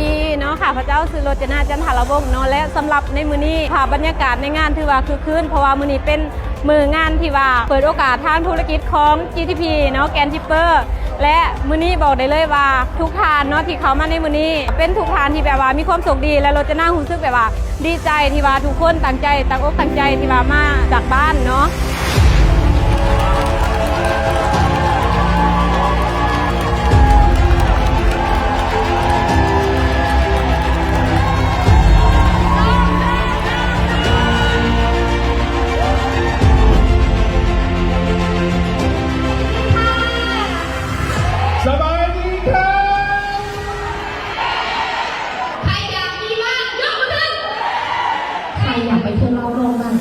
ດີເນາະ ຂ້າພະເຈົ້າຊື່ໂຣຈະນາ ຈັນທາລະວົງເນາະ ແລະ ສຳລັບໃນມື້ນີ້ ພາບບັນຍາກາດໃນງານຖືວ່າຄຶກຄື້ນ ເພາະວ່າມື້ນີ້ເປັນມື້ງານທີ່ວ່າເປີດໂອກາດທາງທຸລະກິດຂອງ ຈີທີພີ ເນາະ ແກຣນທິບເປີ ແລະ ມື້ນີ້ບອກໄດ້ເລີຍວ່າທຸກທ່ານເນາະທີ່ເຂົ້າມາໃນມື້ນີ້ ເປັນທຸກທ່ານທີ່ແບບວ່າມີຄວາມໂຊກດີ ແລະ ໂຣຈະນາຮູ້ສຶກແບບວ່າ ດີໃຈທີ່ວ່າທຸກຄົນຕັ້ງໃຈ ຕັ້ງອົກຕັ້ງໃຈທີ່ວ່າມາຈາກບ້ານເນາະ. ສະບາຍດີຄັບ. ໃຄຢາກມີບ້ານ ຍົກມືຂຶ້ນ. ໃຄຢາກໄປທ່ຽວລອບໂລກບ້າງ?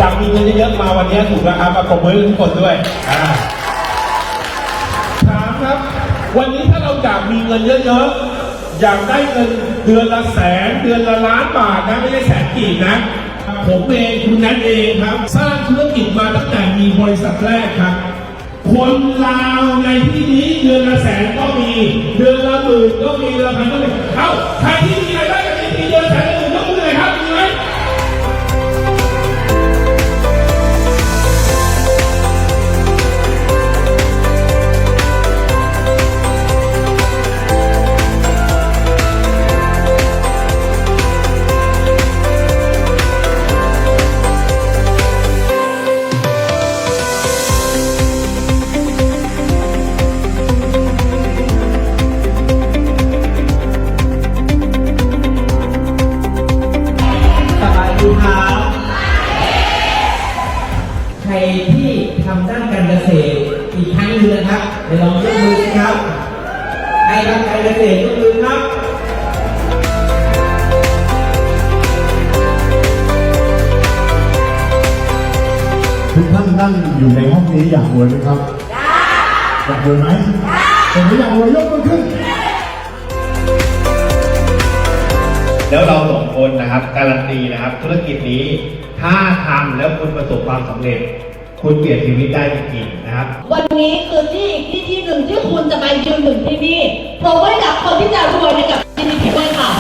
ຢາກມີເງິນເຍີະໆ ມາວັນນີ້ຖືກແລ້ວຄັບ ມາປົບມືໃຫ້ທຸກຄົນດ້ວຍ. ອາ ຖາມຄັບ ວັນນີ້ຖ້າເຮົາຢາກມີເງິນເຍີະໆ ຢາກໄດ້ເງິນເດືອນລະແສນ ເດືອນລະລ້ານບາດນະ ໄມ່ໃຊ່ແສນກີບນະ. ຜົມເອງ ຄຸນແນນເອງຄັບ ສ້າງທຸລະກິດມາຕັ້ງແຕ່ມີບໍລິສັດແລກຄັບ. ຄົນລາວໃນທີ່ນີ້ເດືອນລະແສນກໍມີ ເດືອນລະໝື່ນກໍມີ ເດືອນລະພັນກໍມີ. ເອົ້າ ໃຜທີ່ມີລາຍໄດ້ກັບເອທີ ເດືອນລະແສນ ເດືອນລະໝື່ນ ຍົກມືໜ້ອຍຄັບ ມີໄໝ? สบายดีครับ ใครที่ทำด้านการเกษตรอีกครั้งหนึ่งนะครับ เดี๋ยวลองยกมือสิครับ ใครทำการเกษตรยกมือครับ ทุกท่านนั่งอยู่ในห้องนี้อยากรวยไหมครับ? อยากรวยไหม? คนที่อยากรวยยกมือขึ้น. แล้วเราสองคนนะครับ การันตีนะครับ ธุรกิจนี้ถ้าทำแล้วคุณประสบความสำเร็จ คุณเปลี่ยนชีวิตได้จริงๆ นะครับ วันนี้คือที่อีกที่ ที่หนึ่งที่คุณจะมายืนหนึ่งที่นี่ ปรบมือให้กับคนที่จะรวยในกับ จีทีพี ด้วยค่ะ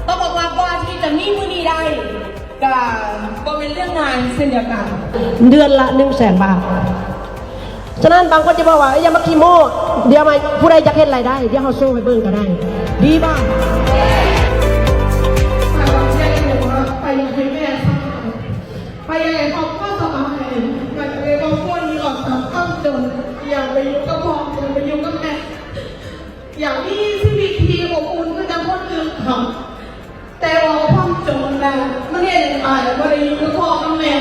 ต้องบอกว่าก่อนที่จะมีมื้อนี้ได้ ก็บ่แม่นเรื่องง่ายเช่นเดียวกัน เดือนละหนึ่งแสนบาท ฉะนั้นบางคนจะบอกว่า เอ้ย อย่ามาขี้โม้ เดี๋ยวมา ผู้ใดอยากเฮ็ดรายได้ เดี๋ยวเฮาโชว์ให้เบิ่งก็ได้ ดีบ่? ไปอยากให้แม่สบาย ไปอยากให้ครอบครัวสบาย อยากให้ครอบครัวนี้ออกจากความจน อยากไปอยู่กับพ่อ อยากไปอยู่กับแม่ อยากมีชีวิตที่อบอุ่นคือจั่งคนอื่นเขา แต่ว่าความจนน่ะ มันเฮ็ดให้อ้ายบ่ได้อยู่กับพ่อกับแม่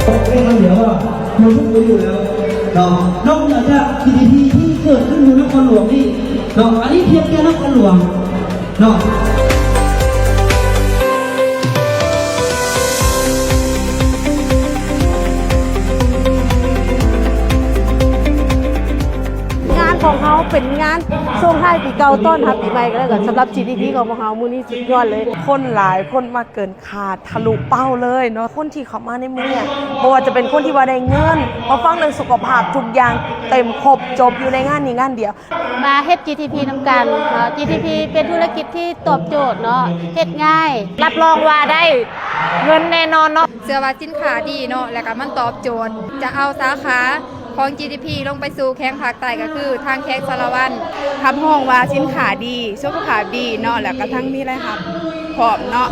บอกได้คำเดียวว่า มันทุกข์อยู่แล้วเนาะ นอกเหนือจาก จีทีพี ที่เกิดขึ้นอยู่นครหลวงนี่เนาะ อันนี้เพียงแค่นครหลวง ເນາະ ງານຂອງເຮົາເປັນງານສົ່ງທ້າຍປີເກົ່າ ຕ້ອນຮັບປີໃໝ່ກໍແລ້ວກັນ. ສຳລັບ ຈີທີພີ ຂອງພວກເຮົາມື້ນີ້ສຸດຍອດເລີຍ ຄົນຫຼາຍ ຄົນມາເກີນຄາດ ທະລຸເປົ້າເລີຍເນາະ. ຄົນທີ່ເຂົ້າມາໃນມື້ນີ້ ບໍ່ວ່າຈະເປັນຄົນທີ່ວ່າໄດ້ເງິນ ມາຟັງເລື່ອງສຸຂະພາບ ທຸກຢ່າງເຕັມຄົບຈົບຢູ່ໃນງານນີ້ງານດຽວ. ມາເຮັດ ຈີທີພີ ນຳກັນເນາະ ຈີທີພີ ເປັນທຸລະກິດທີ່ຕອບໂຈດເນາະ ເຮັດງ່າຍ ຮັບຮອງວ່າໄດ້ເງິນແນ່ນອນເນາະ. ເຊື່ອວ່າສິນຄ້າດີເນາະ ແລ້ວກະມັນຕອບໂຈດ ຈະເອົາສາຂາຂອງ ຈີທີພີ ລົງໄປສູ່ແຂວງພາກໃຕ້ ກໍຄືທາງແຂວງສາລະວັນ. ຮັບຮອງວ່າສິນຄ້າດີ ສຸຂະພາບດີເນາະ ແລ້ວກະທັງມີລາຍຮັບພ້ອມເນາະ.